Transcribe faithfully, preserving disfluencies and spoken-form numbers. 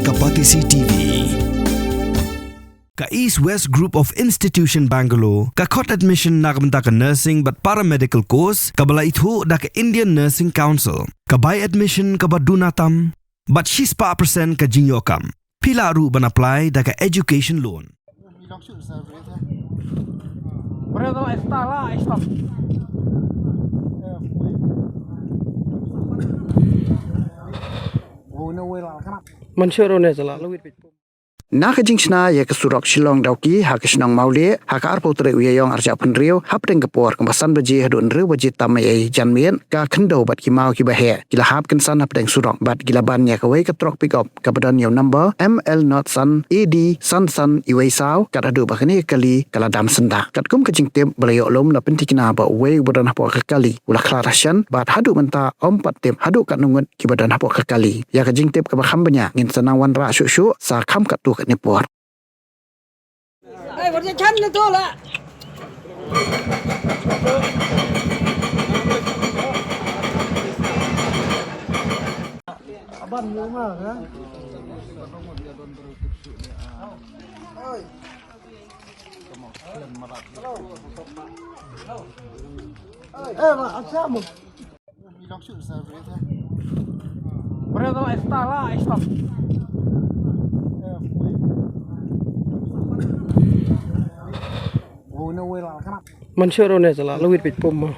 Ka Batesi T V. Ka East West Group of Institution Bangalore ka khot admission na ka bynta ka nursing bad paramedical course kaba la ithuh da ka Indian Nursing Council. Ka bai admission kaba duna tam bad shispah percent ka jingïoh kam. Phi lah ruh ban apply da ka education loan. Na ka jingshna ïa ka surok Shillong Dawki ha ka shnong Mawlieh ha ka arphew tarik u Ïaïong arhajar arphew hynriew, hapdeng ka por kaba san baje haduh hynriew baje tam eiei janmiet, ka khyndew bad ki maw kiba heh ki la hap kynsan hapdeng surok bad ki la ban ïa kawei ka trok pick up kaba don ïa u number M L not san A D san san iwei saw, kat haduh ba kane ka kali ka la dam syndah. Katkum ka jingtip ba la ïoh lum, la pynthikna ba uwei uba don hapoh ka kali u la khlad hashen bad haduh mynta ym pat tip haduh katno ngut kiba don hapoh ka kali. Ïa ka jingtip kaba kham bniah ngin sa nang wanrah shuh shuh sa kham katto katne por. Mansur ne sala lawit pit pum.